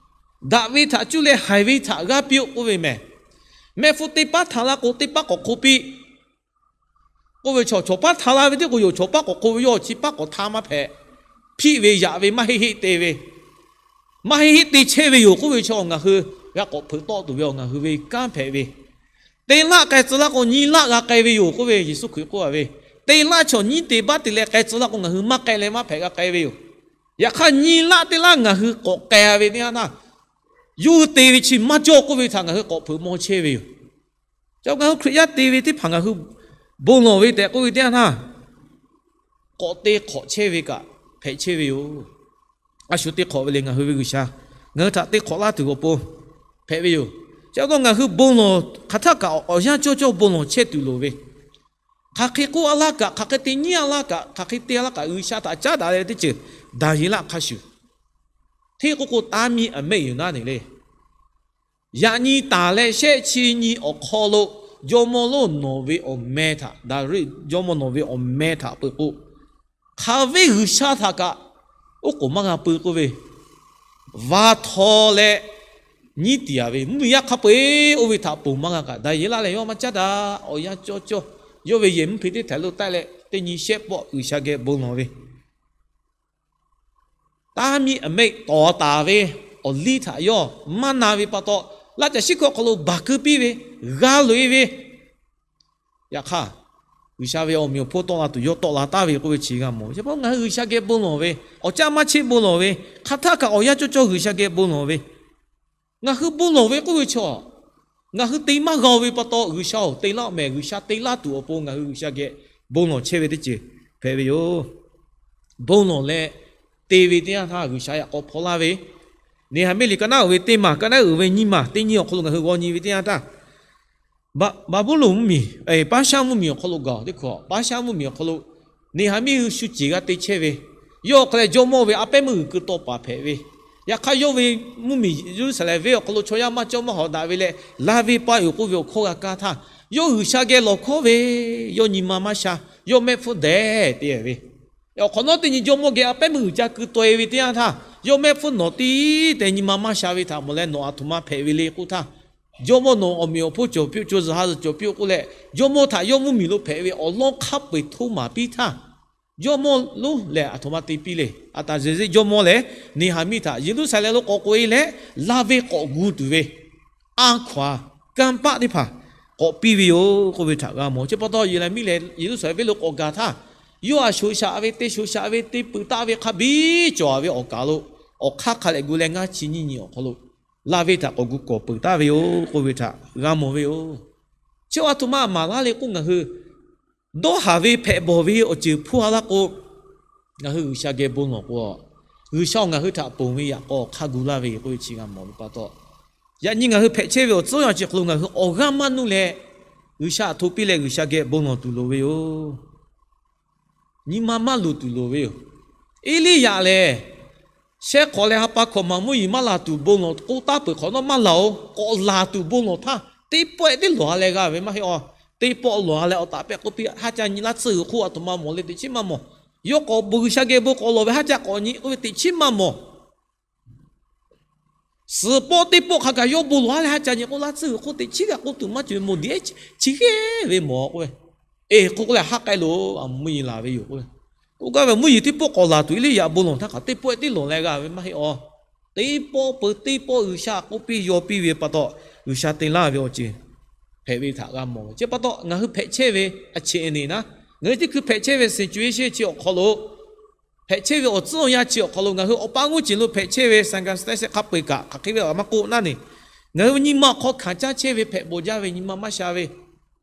Daꞈ ve htaꞈ cuˇ leh haiˬ ve htaꞈ g'aˇ piˇ-oˆ k'oˆ ve mehˍ. Mehˆ hpfuhˇ teˇ paˉ htaꞈ laˇ k'o, teˇ paˉ k'awꞈ hk'oˆ piˇ k'oˆ ve chaw, chaw paˉ htaꞈ laˇ ve teˇ k'o yoˬ, chaw paˉ k'awꞈ hk'oˆ ve yoˬ, chi paˉ k'awꞈ htaˇ maˇ hpehꞈ. Hpiˆ ve yaꞈ ve maˇ heˆ heˆ te ve, maˇ heˆ heˆ te chehˇ ve yoˬ k'oˆ ve chaw, ngaˬ hui g'a k'awꞈ hpeuꞈ tawˆ tuˬ ve awˬ ngaˬ hui ve kanˉ hpehꞈ ve, te laˆ k'ai tcuh laˇ k'o nyiˇ laˆ g'a k'ai ve yoˬ k'oˆ ve Yeˍsuˆ Hkriꞈ k'oˆ a ve, te laˆ chaw nyiˇ te baˆ te leh k'ai tcuh laˇ k'o ngaˬ hui maˇ k'ai leh maˇ hpehꞈ g'a k'ai ve yoˬ. Yaꞈ hk'aˇ nyiˇ laˆ teˇ laˇ ngaˬ hui k'awꞈ k'ai ve teˇ yanˇ htaˇ, yawˇ hui te ve chi maˇ cawˇ k'oˆ ve htaꞈ ngaˬ hui k'awꞈ hpeuꞈ maw chehˇ ve yoˬ. Ca ngaˬ hui Hkriꞈ yaˇ te ve teˇ hpaˍ ngaˬ hui bon lawˬ ve tehꞈ k'oˆ ve teˇ yanˇ htaˇ, k'awꞈ te hk'awꞈ chehˇ ve kaꞈ hpehꞈ chehˇ ve yoˬ. A shu te hk'awꞈ ve lehˬ ngaˬ hui ve G'uiˬsha ngaˬ hui htaꞈ te hk'awꞈ laˇ tuˬ awˬ pon hpehꞈ ve yoˬ. Chi pa taw ngaˬ hui bon lawˬ hk'aˬ htaˆ kaꞈ awˬ yanˇ cawˇ cawˇ bon lawˬ chehˇ tuˬ loˍ ve, hk'aˬ hk'e k'oˆ a laˇ kaꞈ, hk'aˬ hk'e te nyi a laˇ kaꞈ, hk'aˬ hk'e te a laˇ kaꞈ G'uiˬsha htaꞈ caˉ daꞈ leh teˇ ceuˬ Daˍyeˍlaˆ hk'a shuˍ. Hteˇ k'oˆ k'o, taˇ miˇ aˬ mehˆ yoˬ naˉ ne le. Yaꞈ nyi taˍ leh shehˆ chi nyi awˬ hk'aw lo jawˇmawˇ lonˉ nawˬ ve awˬ meh htaꞈ, Daˍriˆ jawˇmawˇ nawˬ ve awˬ meh htaꞈ peuˬ k'o, hk'aˬ ve G'uiˬsha htaꞈ kaꞈ oˉ k'oˍ maˇ g'a peu k'oˆ ve, va htaw leh nyiˉ tiˍ a ve mvuhˇmiˬ yaˇ hk'a peu-eˬ oˇ ve htaꞈ ponˬ maˇ g'a kaꞈ, Daˍyeˍlaˆ lehˬ yawˇ maˇ caˉ daꞈ. Awˬ yanˇ cawˇ cawˇ yawˇ ve yehˬ mvuhˇ hpe teˇ htaiˍ lo taˆ leh teˇ nyi shehˆ pawˆ G'uiˬsha geh bon lawˬ ve, taˇ miˇ aˬ mehˆ tawˍ taˍ ve awˬ liˇ htaꞈ yawˇ maˇ na ve pa taw, laˇ caˬ shiˉ hkawˇ hk'aw lo baˬ keu piˇ ve, g'a loꞈ e ve. Yaꞈ hk'aˇ, G'uiˬsha ve awˬ meꞈ awˬ hponˇ tawˆ la tuˬ yawˇ tawˆ la taˍ ve k'oˆ ve chi g'a mawˬ ve. Chi pa taw ngaˬ hui G'uiˬsha geh bon lawˬ ve, awˬ caˇ maˇ cheˆ bon lawˬ ve, hk'aˬ htaˆ kaꞈ awˬ yanˇ cawˇ cawˇ G'uiˬsha geh bon lawˬ ve, ngaˬ hui bon lawˬ ve k'oˆ ve chaw, ngaˬ hui te maˇ g'a-o ve pa taw, G'uiˬsha-oˬ, te laˇ mehˍ, G'uiˬsha te laˇ tuˬ awˬ pon ngaˬ hui G'uiˬsha geh bon lawˬ chehˇ ve teˇ ceuˬ hpehꞈ ve yoˬ. Bon lawˬ leh te ve teˇ yanˇ htaˇ G'uiˬsha yaꞈ k'aw hpaw laˇ ve, Neˍhaˍmiˆ liꞈ ka naˉ uiˍ ve teˇ maˬ, ka naˉ uiˍ ve nyiˇ maˬ, teˇ nyi awˬ hk'aw lo ngaˬ hui g'aw nyi ve teˇ yanˇ htaˇ, Baˍbuˍlonˍ mvuhˇmiˬ, Paˉshaˉ mvuhˇmiˬ awˬ hk'aw lo gaˬ teˇ hkawꞈ, Paˉshaˉ mvuhˇmiˬ awˬ hk'aw lo Neˍhaˍmiˆ hui shu ceˬ g'a te chehˇ ve, yawˇ awˬ hk'aw leh jawˇmawˇ ve a pehˉ meuˇ g'uiˬ keu taw paˍ hpehꞈ ve. Yaꞈ hk'aˇ yawˇ ve mvuhˇmiˬ Yeˍruˆsaˍlehnˍ venˇ awˬ hk'aw lo chaw yaˇ maˇ cawˇ maˇ hawˍ daꞈ ve leh, laˇ ve pa uiˍ k'oˆ ve awˬ hkawˇ g'a kaˇ htaˇ, yawˇ G'uiˬsha geh lawˬ hkawˉ ve, yawˇ nyi ma maˇ sha, yawˇ mehˆ hpfuhˇ dehꞈ te ve. Awˬ hk'awꞈ nawˉ teˇ nyi jawˇmawˇ geh a pehˉ meuˇ g'uiˬ ca keu taw e ve teˇ yanˇ htaˇ, yawˇ mehˆ hpfuhˇ nawˬ tiˉ tehꞈ nyi ma maˇ sha ve htaꞈ mawˬ leh nawˬ a htoꞈ ma hpehꞈ ve le k'oˆ htaˇ, jawˇmawˇ nawˬ awˬ meꞈ awˬ hponˇ cawˬ piˇ-oˆ, co zuhꞈ ha zuhꞈ cawˬ piˇ-oˆ k'oˆ leh, jawˇmawˇ htaꞈ yawˇ mvuhˇmiˬ lo hpehꞈ ve awˬ lawn hk'a peu-eˬ hto maˍ piˇ htaˇ, jawˇmawˇ lonˉ lehˬ a htoꞈ ma te piˇ le. A taˍ zeˬ zeˆ jawˇmawˇ lehˬ, Neˍhaˍmiˆ htaꞈ Yeˍruˆsaˍlehnˍ lo k'awꞈ k'oꞈ e leh, laˇ ve k'awꞈ gu tuˬ ve a hkaw-a kanˇ paˆ teˇ hpaˍ k'awꞈ piˇ ve yoˬ k'oˆ ve htaꞈ g'a mawˬ. Chi pa taw Yeˍraˍmiˆ lehˬ Yeˍruˆsaˍlehnˍ venˇ lo k'awꞈ gaˬ htaˇ, yawˇ a shoꞈ shaꞈ ve, te shoꞈ shaꞈ ve, te peuˬ taˆ ve hk'a biˇ cawˬ ve awˬ kaˍ lo awˬ hk'aˇ hk'a leh gu leh ngaˇ chi nyiˇ nyi awˬ hk'aw lo laˇ ve htaꞈ k'awꞈ gu kawˬ peuˬ taˍ ve yoˬ k'oˆ ve htaꞈ g'a mawˬ ve yoˬ. Chi a htoꞈ ma maˍ laˇ le k'oˆ, ngaˬ hui dawˇ haˍ ve hpehꞈ bawˬ ve awˬ ceuˬ hpfuhˇ a laˇ k'o, ngaˬ hui G'uiˬsha geh bon lawˬ k'o, G'uiˬsha awˬ ngaˬ hui htaꞈ ponˬ ve yaꞈ k'aw hk'a gu laˇ ve k'oˆ ve chi g'a mawˬ ve pa taw, yaꞈ nyi ngaˬ hui hpehꞈ chehˇ ve awˬ tcuhˉ awˬ yanˇ chi hk'aw lo ngaˬ hui awˬ g'aˇ maˇ nuˇ leh, G'uiˬsha htaꞈ hto piˇ leh G'uiˬsha geh bon lawˬ tuˬ loˍ ve yoˬ. Nyi ma maˇ luˬ tuˬ loˍ ve yoˬ. Eˇliˇyaꞈ lehˬ, shehˇ hk'awꞈ leh ha pa hkawꞈ maˍ mvuhˇ yeˬ maˇ laˬ tuˬ bon lawˬ k'oˆ taˉ peuˬ hk'awꞈ nawˉ maˇ laˬ-oˬ. K'awꞈ laˬ tuˬ bon lawˬ htaˇ, teˇ pawˆ ehˉ teˇ lawˬ ha leh g'a ve maˇ heˆ a. Teˇ pawˆ lawˬ ha leh awˬ taˍ pehˆ k'oˆ piˇ haˉ ca nyi laˇ tcuhˇ g'uiˬ hk'oˆ a htoꞈ ma mawˬ le teꞈ chiˉ maˇ mawˬ. Yawˇ k'awꞈ bon G'uiˬsha geh bon k'awꞈ lawˬ ve haˉ ca k'awꞈ nyi k'oˆ ve teꞈ chiˉ maˇ mawˬ. Suhˍ pawˆ teˇ pawˆ hk'a gaˬ yawˇ bon lawˬ-a leh ha ca nyi k'o, laˇ tcuhˇ g'uiˬ hk'oˆ teꞈ chiˉ g'a k'oˆ tuˬ maˇ cawˬ ve, mawˬ diˉ chi hk'e ve mawˬ k'oˆ ve, eˬ, hk'oˆ k'oˆ leh haˆ k'ai loˬ, a, mvuhˇ yeˬ laˬ ve yoˬ k'oˆ ve. K'oˆ gaˇ ve mvuhˇ yeˬ teˇ pawˆ k'awꞈ laˬ tuˬ e le, yaꞈ bon lawˬ htaˇ hk'aˬ teˇ pawˆ tiˉ lawˬ leh g'a ve maˇ heˆ awˬ. Teˇ pawˆ peuˬ teˇ pawˆ G'uiˬsha k'oˆ piˇ yaw piˇ ve pa taw, G'uiˬsha te laˇ ve awˬ ceuˬ hpehꞈ ve htaꞈ g'a mawˬ ve. Chi pa taw ngaˬ hui hpehꞈ chehˇ ve a cheꞈ eˍ neˍ naˉ, ngaˬ hui teˇ hkui hpehꞈ chehˇ ve situation chi awˬ hk'aw lo, hpehꞈ chehˇ ve awˬ tcuhˉ awˬ yanˇ chi awˬ hk'aw lo ngaˬ hui awˬ pa awˬ ceuˬ lo hpehꞈ chehˇ ve circumstance hk'a peu-eˬ kaꞈ hk'aˬ hk'e ve maˇ k'oˆ naˉ neˬ, ngaˬ hui ve nyi ma awˬ hk'aw hkanˍ caˇ chehˇ ve hpehꞈ bawˬ jaˇ ve nyi ma maˇ sha ve,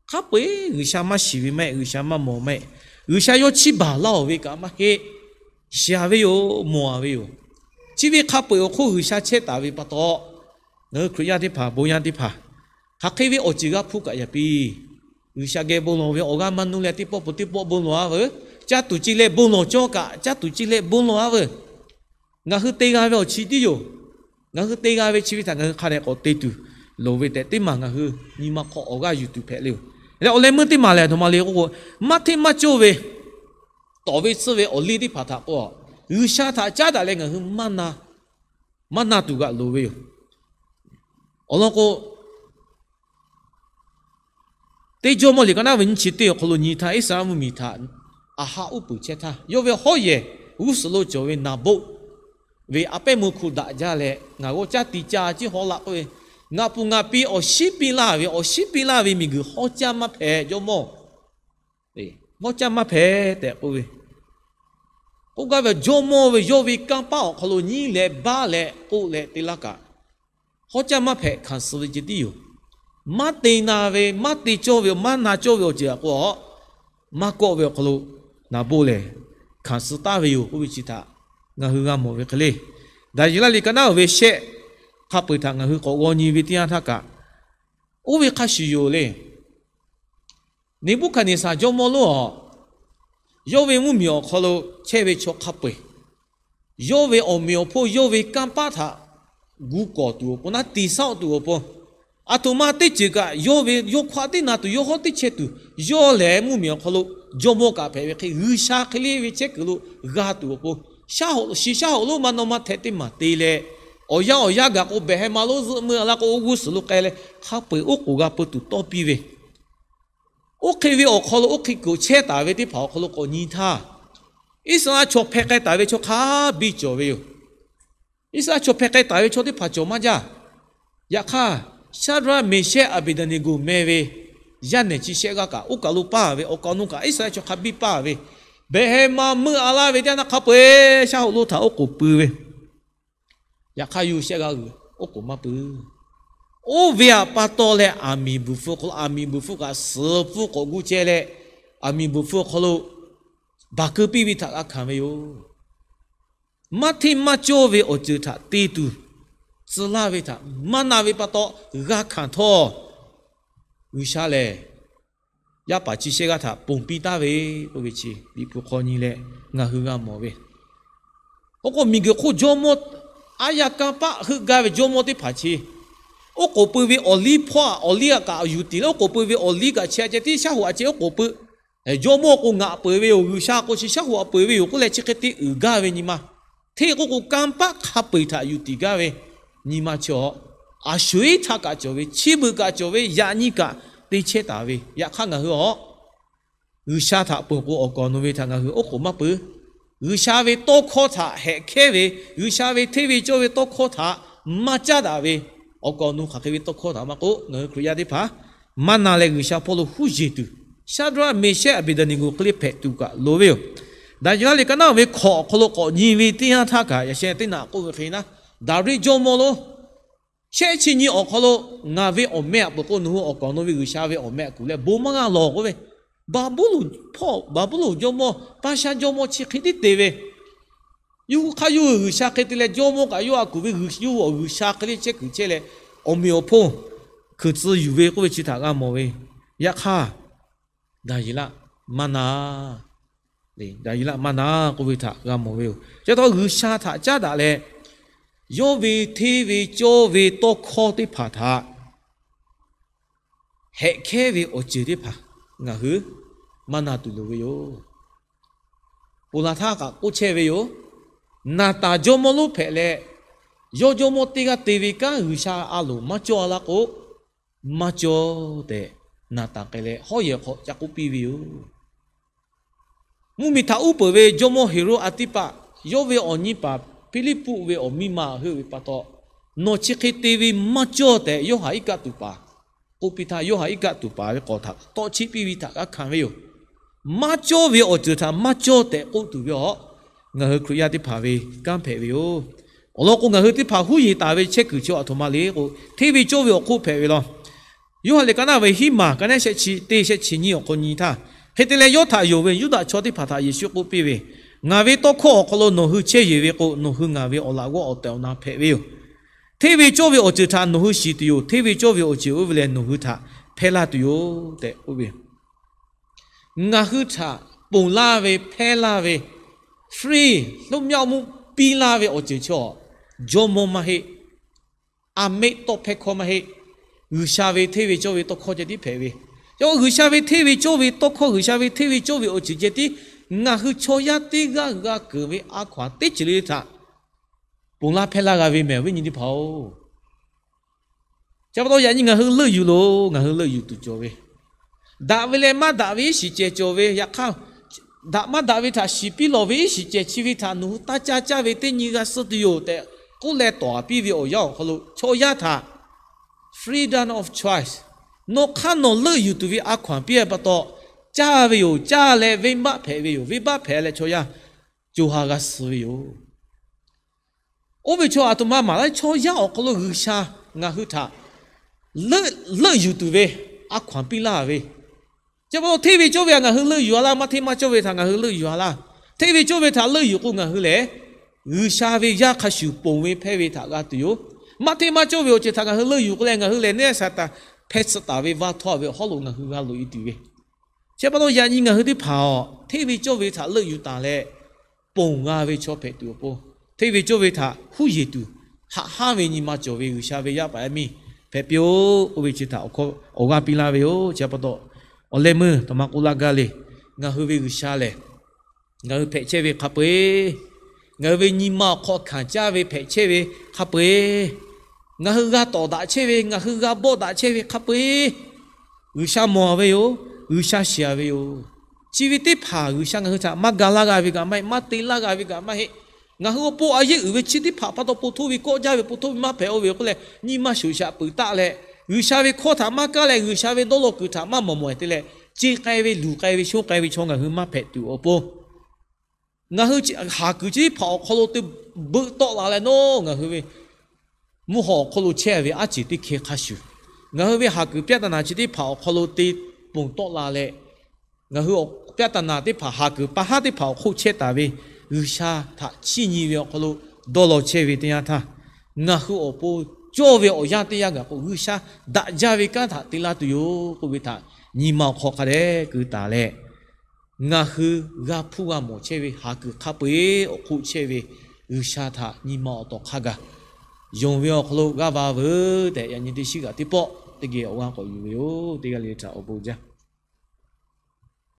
hk'a peu-eˬ G'uiˬsha maˇ shiˍ ve maˇ heˆ, G'uiˬsha maˇ mawˬ maˇ heˆ, G'uiˬsha yawˇ chiˇ baˬ laˇ-oˬ ve kaꞈ maˇ heˆ. Shiˍ-a ve yoˬ, mawˬ-a ve yoˬ. Chi ve hk'a peu-eˬ awˬ hk'oˆ G'uiˬsha chehˇ taˍ ve pa taw, ngaˬ hui Hkriꞈ yaˇ teˇ hpaˍ, bon yaˇ teˇ hpaˍ, hk'aˬ hk'e ve awˬ ceuˬ g'a hpuˇ kaꞈ yaꞈ piˇ. G'uiˬsha geh bon lawˬ ve awˬ g'aˇ maˇ nuˇ leh teˇ pawˆ peuˬ teˇ pawˆ bon lawˬ-a veuˬ. Caˇ tuˬ ceh leh bon lawˬ cawˇ kaꞈ, caˇ tuˬ ceh leh bon lawˬ-a veuˬ. Ngaˬ hui te g'a ve awˬ chi tiˉ yoˬ. Ngaˬ hui te g'a ve chi ve htaꞈ ngaˬ hui hk'a dehꞈ k'awꞈ te tuˬ loˍ ve tehꞈ teˇ maˬ ngaˬ hui nyi ma hk'aw awˬ g'aˇ yuˬ tuˬ hpehꞈ le-oˬ. Leh awˬ leh meuˇ teˇ maˬ lehˬ, a htoꞈ ma le k'o k'o, maˇ hteˇ maˇ cawˇ ve, tawˍ ve tsuhˇ ve awˬ liˇ teˇ hpaˍ htaꞈ k'o, G'uiˬsha htaꞈ caˉ daꞈ leh ngaˬ hui maˇ na tuˬ g'aꞈ loˍ ve yoˬ. Awˬ lawn k'o, teˇ Jawˇmawˇ liꞈ ka naˉ ve nyiˇ chi teˇ awˬ hk'aw lo nyi htaˇ, Iˉsaˍreˍlaˆ mvuhˇmiˬ htaꞈ Aˍhaˆ uˉ peunˍ chehˇ htaˇ, yawˇ ve hawˉ yehˬ g'uˇ suhˍ lo cawˬ ve Naˍboˆ ve a pehˉ meuˇ hk'oˆ daꞈ jaˇ leh, ngaˬ g'awˇ caˇ tiꞈ ca ciˉ haw laꞈ k'oˆ ve, ngaˬ puˍ ngaˬ pi awˬ shiˉ piˇ laˇ ve, awˬ shiˉ piˇ laˇ ve miˬguiˬ hawˉ caˇ maˇ hpehꞈ, Jawˇmawˇ, hawˉ caˇ maˇ hpehꞈ tehꞈ k'oˆ ve. K'oˆ gaˇ ve, jawˇmawˇ ve yawˇ ve kanˇ paˆ awˬ hk'aw lo nyiˉ leh baˆ leh k'oˆ leh te laˇ kaꞈ, hawˉ caˇ maˇ hpehꞈ hkanˍ suh ve ceh tiˉ yoˬ. Maˇ te na ve, maˇ te cawˇ ve, maˇ na cawˇ ve awˬ ceuˬ htaꞈ k'o, maˇ kawˆ ve awˬ hk'aw lo Naˍboˆ lehˬ hkanˍ suh taˍ ve yoˬ k'oˆ ve chi htaꞈ ngaˬ hui g'a mawˬ ve hk'e le. Daˍyeˍlaˆ liꞈ ka naˉ uiˍ ve shehˆ hk'a peu-eˬ htaꞈ ngaˬ hui k'awꞈ g'aw nyi ve teˇ yanˇ htaˇ kaꞈ, oˇ ve hk'a shuˍ yoˬ le. Neˍbuˆhkaˍneˍsaˍ jawˇmawˇ lonˉ a, yawˇ ve mvuhˇmiˬ awˬ hk'aw lo chehˇ ve chaw hk'a peu-eˬ, yawˇ ve awˬ meꞈ awˬ hponˇ, yawˇ ve kanˇ paˆ htaꞈ gu kawˍ tuˬ awˬ pon, naˉ tiˍ saˉ-oˆ tuˬ awˬ pon, a htoꞈ ma teˇ ceuˬ kaꞈ yawˇ ve yawˇ hk'aˆ teˇ na tuˬ, yawˇ hawˉ teˇ chehˇ tuˬ, yawˇ lehˬ mvuhˇmiˬ awˬ hk'aw lo jawˇmawˇ kaꞈ hpehꞈ ve hk'e, G'uiˬsha hk'e le ve chehˇ kuiˬ lo g'a tuˬ awˬ pon, shaˉ hoꞈ shiˍ shaˉ hoꞈ lonˉ maˇ nawˇ maˇ htehꞈ teˇ maˬ te leh, awˬ yanˇ awˬ yanˇ gaˬ k'o, behˬ heh ma lonˉ zuhˆ meuˇ a laˇ k'o, oˇ g'uˇ suhˍ lo k'ai leh hk'a peu-eˬ oˉ k'oˍ g'a peu tuˬ tawˇ piˇ ve, oˇ hk'e ve awˬ hk'aw lo oˇ hk'e kuˬ chehˇ taˍ ve teˇ hpaˍ awˬ hk'aw lo k'awꞈ nyi htaˇ, Iˉsaˍreˍlaˆ chaw hpeh k'ai taˍ ve chaw hk'a biˇ cawˬ ve yoˬ. Iˉsaˍreˍlaˆ chaw hpeh k'ai taˍ ve chaw teˇ hpaˍ cawˬ maˇ jaˇ. Yaꞈ hk'aˇ, Shaˍdraˆ, Meˍshehˆ, Aˍbeˍdaˍneˍgoˍ meh ve yaˇ nehˬ chi shehˆ g'aˇ kaꞈ oˇ kaˬ lo paˇ ve, awˬ kaˍ awˬ nu kaꞈ Iˉsaˍreˍlaˆ chaw hk'a biˇ paˇ ve, behˬ heh ma meuˇ a laˇ ve teˇ yanˇ hk'a peu-eˬ shaˉ hoꞈ lonˉ htaꞈ oˉ k'oˍ pui ve, yaꞈ hk'aˇ yawˇ shehˆ g'aˇ g'uiˬ oˉ k'oˍ maˇ pui. Oˇ ve htaꞈ pa taw leh, aˬ miˍ bvuhˬ hpfuh hk'aw lo aˬ miˍ bvuhˬ hpfuh kaꞈ suhˍ pfuhˇ k'awꞈ gu chehˇ leh, aˬ miˍ bvuhˬ hpfuh awˬ hk'aw lo baˬ keu piˇ ve htaꞈ g'a hkanˍ ve yoˬ. Maˇ hteˇ maˇ cawˇ ve awˬ ceuˬ htaꞈ te tuˬ tcuh laˇ ve htaꞈ maˇ na ve pa taw, g'a hkanˍ htawˇ, G'uiˬsha lehˬ yaˇ paˍ chi shehˆ g'aˇ htaꞈ ponˬ piˇ taˍ ve k'oˆ ve chi Liꞈ hpu hk'aw nyi leh ngaˬ hui g'a mawˬ ve. Oˇ k'o, miˬguiˬ hk'oˆ jawˇmawˇ aˉ yaˇ kanˇ paˆ heuˆ gaˇ ve jawˇmawˇ teˇ hpaˍ chi, oˉ k'oˍ pui ve awˬ liˇ hpawˇ, awˬ liˇ kaꞈ yuˬ tiˍ leh, oˉ k'oˍ pui ve awˬ liˇ kaꞈ chi a ceh tiˉ shaˉ hoꞈ a ceh oˉ k'oˍ pui. Jawˇmawˇ k'o ngaˬ peuˬ ve yoˬ, G'uiˬsha k'o chi shaˉ hoꞈ a peuˬ ve yoˬ k'oˆ leh, chi hk'e te uiˍ gaˇ ve nyi ma, hteˇ k'oˆ k'o, kanˇ paˆ hk'a peu-eˬ htaꞈ yuˬ tiˍ gaˇ ve nyi ma chi a, aˬ sho-eˬ htaˇ kaꞈ cawˬ ve, chi beuꞈ kaꞈ cawˬ ve, yaꞈ nyi kaꞈ te chehˇ taˍ ve. Yaꞈ hk'aˇ ngaˬ hui a, G'uiˬsha htaꞈ ponˬ k'o, awˬ kaˍ awˬ nu ve htaꞈ ngaˬ hui oˉ k'oˍ maˇ pui. G'uiˬsha ve tawˇ hkawˇ htaꞈ hehꞈ hkehˉ ve, G'uiˬsha ve hteˇ ve cawˇ ve tawˇ hkawˇ htaꞈ maˇ caˉ daꞈ ve, awˬ kaˍ awˬ nu hk'aˬ hk'e ve tawˇ hkawˇ htaꞈ maˇ k'oˆ, ngaˬ hui Hkriꞈ yaˇ teˇ hpaˍ maˇ na leh G'uiˬsha hpawˇ lo huˉ yeˬ tuˬ, Shaˍdraˆ, Meˍshehˆ, Aˍbeˍdaˍneˍgoˍ hk'e le hpehꞈ tuˬ kaꞈ loˍ ve yoˬ. Daˍyeˍlaˆ liꞈ ka naˉ ve hkawꞈ awˬ hk'aw lo k'awꞈ nyi ve teˇ yanˇ htaˇ kaꞈ, yaꞈ sheh teˇ naꞈ k'oˆ ve hk'e naˉ, Daˍriˆ jawˇmawˇ lonˉ, shehˆ chi nyi awˬ hk'aw lo ngaˬ ve awˬ meh aꞈ peuˬ k'o, nawˬ hui awˬ kaˍ awˬ nu ve G'uiˬsha ve awˬ meh aꞈ kuˬ leh bon maˇ g'a lawˬ k'oˆ ve, Baˍbuˍlonˍ hpawˇ, Baˍbuˍlonˍ jawˇmawˇ, Paˇshaˆ jawˇmawˇ chi hk'e tiˉ te ve, yawˇ hui hk'aˇ yawˇ hui G'uiˬsha hk'e te leh, jawˇmawˇ kaꞈ yawˇ a kuˬ ve G'uiˬsha, yawˇ hui awˬ G'uiˬsha hk'e le chehˇ kuiˬ chehˇ leh, awˬ meꞈ awˬ hponˇ hkui tcuh yuˬ ve k'oˆ ve chi htaꞈ g'a mawˬ ve. Yaꞈ hk'aˇ, Daˍyeˍlaˆ maˇ na, Daˍyeˍlaˆ maˇ na k'oˆ ve htaꞈ g'a mawˬ ve yoˬ. Chi pa taw G'uiˬsha htaꞈ caˉ daꞈ leh, yawˇ ve hteˇ ve cawˇ ve tawˇ hkawˇ teˇ hpaˍ htaꞈ hehꞈ hkehˉ ve awˬ ceuˬ teˇ hpaˍ ngaˬ hui maˇ na tuˬ loˍ ve yoˬ. Ponˬ laˬ htaˇ kaꞈ k'oˆ chehˇ ve yoˬ. Naˍtanˍ jawˇmawˇ lonˉ hpehꞈ leh, Yawˇ jawˇmawˇ teˇ g'aˇ te ve kanˉ G'uiˬsha a loˍ maˇ cawˇ a laˇ k'o, maˇ cawˇ tehꞈ naˍ taˍ k'ai leh, hawˉ yehˬ hk'aw ca k'oˆ piˇ ve yoˬ. Mvuhˇmiˬ htaꞈ uˉ peunˍ ve jawˇmawˇ Heˍroˆ a tiˇ paˆ, yawˇ ve awˬ nyi paˍ Hpiˇliˇpuˆ ve awˬ miˇ ma heuˆ ve pa taw, nawˬ chi hk'e te ve maˇ cawˇ tehꞈ, Yoˇhanˬ iˉ kaˆ tuˬ paˍ k'oˆ piˇ htaˇ, Yoˇhanˬ iˉ kaˆ tuˬ paˍ ve k'awꞈ htaꞈ tawˇ chiˆ piˇ ve htaꞈ g'a hkanˍ ve yoˬ. Maˇ cawˇ ve awˬ ceuˬ htaꞈ maˇ cawˇ tehꞈ k'oˆ tuˬ ve awˬ, ngaˬ hui Hkriꞈ yaˇ teˇ hpaˍ ve kanˉ hpehꞈ ve yoˬ. Awˬ lawn k'o, ngaˬ hui teˇ hpaˍ huˉ yeˬ taˍ ve chehˇ kuiˬ chi a htoꞈ ma le k'o, hteˇ ve cawˇ ve awˬ hk'oˆ hpehꞈ ve law. Yoˇhanˬ lehˬ ka naˆ ve hiˉ maˬ, ka naˆ shehˆ chi teˇ shehˆ chi nyiˇ awˬ hk'aw nyi htaˇ, hk'e te leh yawˇ htaꞈ yonˍ ve Yuˇdaꞈ chaw teˇ hpaˍ htaꞈ Yeˍsuˆ k'oˆ piˇ ve, Ngaˬ ve tawˇ hkawˇ awˬ hk'aw lo nawˬ hui chehˇ yeˬ ve k'o, nawˬ hui ngaˬ ve awˬ laꞈ g'awˇ awˬ tehˬ awˬ na hpehꞈ ve yoˬ. Hteˇ ve cawˇ ve awˬ ceuˬ htaꞈ nawˬ hui shiˍ tuˬ yoˬ. Hteˇ ve cawˇ ve awˬ ceuˬ oˇ ve lehˬ, nawˬ hui htaꞈ hpehˇ laˇ tuˬ yoˬ tehꞈ k'oˆ ve. Ngaˬ hui htaꞈ ponˬ laˇ ve, hpehˇ laˇ ve, free, လွတ်မြောက်မှု piˇ laˇ ve awˬ ceuˬ chaw jawˇmawˇ maˇ heˆ. A mehˆ tawˇ hpehˇ hkawˇ maˇ heˆ. G'uiˬsha ve hteˇ ve cawˇ ve tawˇ hkawˇ ceh tiˉ hpehꞈ ve. Yawˇ G'uiˬsha ve hteˇ ve cawˇ ve tawˇ hkawˇ, G'uiˬsha ve hteˇ ve cawˇ ve awˬ ceuˬ ceh tiˉ ngaˬ hui chaw yaˇ teˇ g'aˇ g'a keunˍ ve a hkaw-anˬ teˇ ceuˬ le le htaꞈ ponˬ laˇ hpehˇ laˇ g'a ve mehˬ, awˬ viˉ nyi teˇ hpaˍ-oˬ. Chi pa taw yaꞈ nyi ngaˬ hui leuˆ yuˬ loˬ, ngaˬ hui leuˆ yuˬ tuˬ cawˬ ve, daꞈ ve leh maˇ daꞈ ve iˉ shiˍ cehˬ cawˬ ve. Yaꞈ hk'aˇ, daꞈ maˇ daꞈ ve htaꞈ shiˍ piˇ lawˬ ve iˉ shiˍ cehˬ chi ve htaꞈ nawˬ hui taˇ caˇ caˇ ve teˇ nyi g'a suh tuˬ yoˬ tehꞈ k'oˆ leh tawˍ-a piˇ ve awˬ yanˇ awˬ hk'aw lo chaw yaˇ htaꞈ freedom of choice, nawˬ hk'aˇ nawˬ leuˆ yuˬ tuˬ ve a hkaw-anˬ piˇ ve pa taw, caˇ ve yoˬ. Caˇ leh venˇbaˆ hpehꞈ ve yoˬ. Venˇbaˆ hpehꞈ leh chaw yaˇ co ha g'a suh ve yoˬ. Oˇ ve chaw a htoꞈ ma maˍ laˇ, chaw yaˇ awˬ hk'aw lo G'uiˬsha ngaˬ hui htaꞈ leuˆ yuˬ tuˬ ve a hkaw-anˬ piˇ laˇ ve. Chi pa taw hteˇ ve cawˇ ve htaꞈ ngaˬ hui leuˆ yuˬ-a laˇ, maˇ hteˇ maˇ cawˇ ve htaꞈ ngaˬ hui leuˆ yuˬ-a laˇ. Hteˇ ve cawˇ ve htaꞈ leuˆ yuˬ k'o, ngaˬ hui lehˬ G'uiˬsha ve yaˇ hk'a shuˍ ponˬ ve hpehˇ ve htaꞈ g'a tuˬ yoˬ. Maˇ hteˇ maˇ cawˇ ve awˬ ceuˬ htaꞈ ngaˬ hui leuˆ yuˬ k'o leh, ngaˬ hui lehˬ neˇ sa taˍ hpeh tsuhꞈ taˍ ve vaˇ htawˇ ve awˬ hawˉ lo ngaˬ hui g'a loꞈ-e tuˬ ve. Chi pa taw yaꞈ nyi ngaˬ hui teˇ hpaˍ-oˬ, hteˇ ve cawˇ ve htaꞈ leuˆ yuˬ taˍ leh ponˬ g'a ve chaw hpehꞈ tuˬ awˬ pon, hteˇ ve cawˇ ve htaꞈ huˉ yeˬ tuˬ, haꞈ hanˉ ve nyi ma cawˬ ve G'uiˬsha ve yaˇ paˍ yaˇ miˇ hpehꞈ piˇ-oˆ. Oˇ ve chi htaꞈ awˬ hkawˇ awˬ g'aˇ piˇ laˇ ve yoˬ. Chi pa taw, awˬ leh meuˇ htaꞈ maˇ k'oˆ laˇ gaˇ le. Ngaˬ hui ve G'uiˬsha lehˬ, ngaˬ hui hpehꞈ chehˇ ve hk'a peu-eˬ, ngaˬ hui ve nyi ma awˬ hk'aw hkanˍ caˇ ve hpehꞈ chehˇ ve hk'a peu-eˬ, ngaˬ hui g'a tawˍ daꞈ chehˇ ve, ngaˬ hui g'a bawˆ daꞈ chehˇ ve hk'a peu-eˬ, G'uiˬsha mawˬ-a ve yoˬ. G'uiˬsha shiˍ-a ve yoˬ. Chi ve teˇ hpaˍ G'uiˬsha ngaˬ hui htaꞈ maˇ ga laˇ g'a ve kaꞈ maˇ heˆ, maˇ te laˇ g'a ve kaꞈ maˇ heˆ. Ngaˬ hui awˬ pon a yeˆ uiˍ ve chi teˇ hpaˍ pa taw po htoˇ ve kawˆ jaˇ ve, po htoˇ ve maˇ hpehꞈ-o ve k'oˆ leh, nyi ma shoˍ shaꞈ peuˬ taˆ leh, G'uiˬsha ve hkawˇ htaꞈ maˇ kaˇ leh, G'uiˬsha ve dawˇ law kuiˬ htaꞈ maˇ mawˬ mawˬ-e te leh, ce k'ai ve, luˬ k'ai ve, shonˇ k'ai ve chaw ngaˬ hui maˇ hpehꞈ tuˬ awˬ pon, ngaˬ hui haˍ kuiˬ chi teˇ hpaˍ awˬ hk'aw lo te beuꞈ tawˆ la leh nawˉ, ngaˬ hui ve mvuhˇ haw awˬ hk'aw lo chehˇ ve aˉ ceˬ teˇ hkeh hk'a shuˍ, ngaˬ hui ve haˍ kuiˬ ပြဿနာ chi teˇ hpaˍ awˬ hk'aw lo te ponˬ tawˆ la leh, ngaˬ hui ပြဿနာ teˇ hpaˍ, haˍ kuiˬ pa haˉ teˇ hpaˍ awˬ hk'oˆ chehˇ taˍ ve G'uiˬsha htaꞈ chiˇ nyi ve awˬ hk'aw lo dawˇ law chehˇ ve teˇ yanˇ htaˇ, ngaˬ hui awˬ pon cawˇ ve awˬ yanˇ teˇ yanˇ gaˬ k'o, G'uiˬsha daꞈ jaˇ ve kanˉ htaꞈ te laˇ tuˬ yoˬ k'oˆ ve htaꞈ nyi ma awˬ hk'aw hk'a dehꞈ keu taˍ leh, ngaˬ hui g'a hpuˇ g'a mawˬ chehˇ ve haˍ kuiˬ hk'a peu-eˬ awˬ hk'oˆ chehˇ ve G'uiˬsha htaꞈ nyi ma awˬ tawˍ hk'a gaˬ yonˍ ve awˬ hk'aw lo g'aˇ va veuˬ tehꞈ, yaꞈ nyi teˇ shiˉ g'aꞈ teˇ pawˆ teˇ geh awˬ g'aˇ k'awꞈ yuˬ ve yoˬ. Teˇ g'aˇ le htaꞈ awˬ bon jaˇ.